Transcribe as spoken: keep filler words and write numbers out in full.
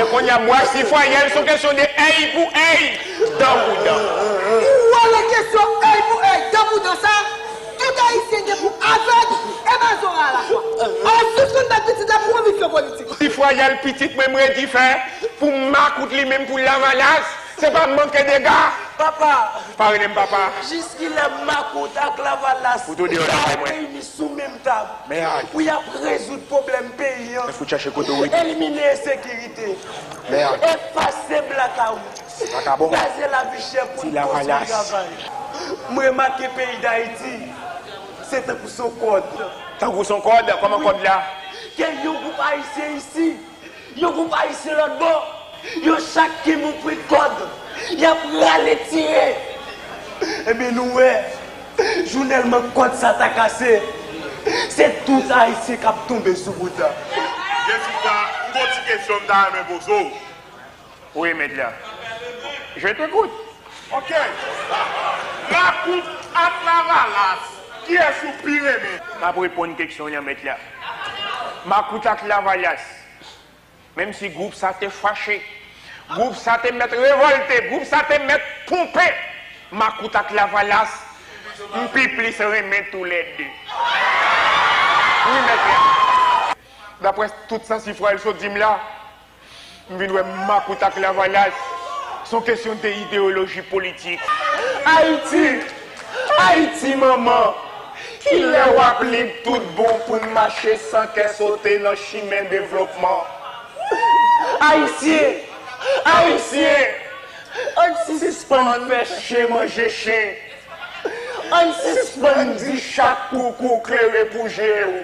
Kounye a, bwa sifwayèl, se yon kesyon de èy pou èy, dan pou dan. Ou wè lè kesyon èy pou èy, dan pou dan sa, tout Ayisyen gen pou avèg e mazoray alafwa. An jis konn bat pitit la pou konviksyon politik. Sifwayèl pitit mwen, m redi fè pou makout li menm pou lavalas, se pa manke dega. Papa! Pa rele m papa. Jiskilè makout ak lavalas ka reyini sou menm tab pou y ap rezoud pwoblèm peyi an, elimine ensekirite, efase blakawout, kraze lavi chè pou n konstwi travay. M remake peyi Dayiti, se tankou s on kòd. Tankou s on kòd? Kòman kòd la? Gen yon gwoup ayisyen isi, yon gwoup ayisyen lòt bò, yo chak kenbe yon pwen kòd, y ap rale tire. Ebyen, nou wè, jounèlman kòd sa ta kase, se tout Ayisyen k ap tonbe sou bouda. Jessica, m gon ti kesyon m ta renmen poze w. Wi, mèt la. Je t'écoute. Ok. Makout ak lavalas, kiyès ou pi renmen? M ap reponn keksyon w lan, mèt la. Makout ak lavalas. Menm si gwoup sa te fache, gwoup sa te mèt revòlte, gwoup sa te mèt ponpe, makout ak lavalas, m pi plis renmen toulède. Wi, mèt la. Daprè tout sa sifwayèl sot di m la, m vin wè makout ak lavalas, se yon kesyon de ideyoloji politik. Ayiti, Ayiti manman, kilè w ap lib tout bon pou n mache san kè sote nan chimen devlopman? Ayisyen, Ayisyen, ann sispann fè chen manje chen. Ann sispann di chat koukou klere pou je w.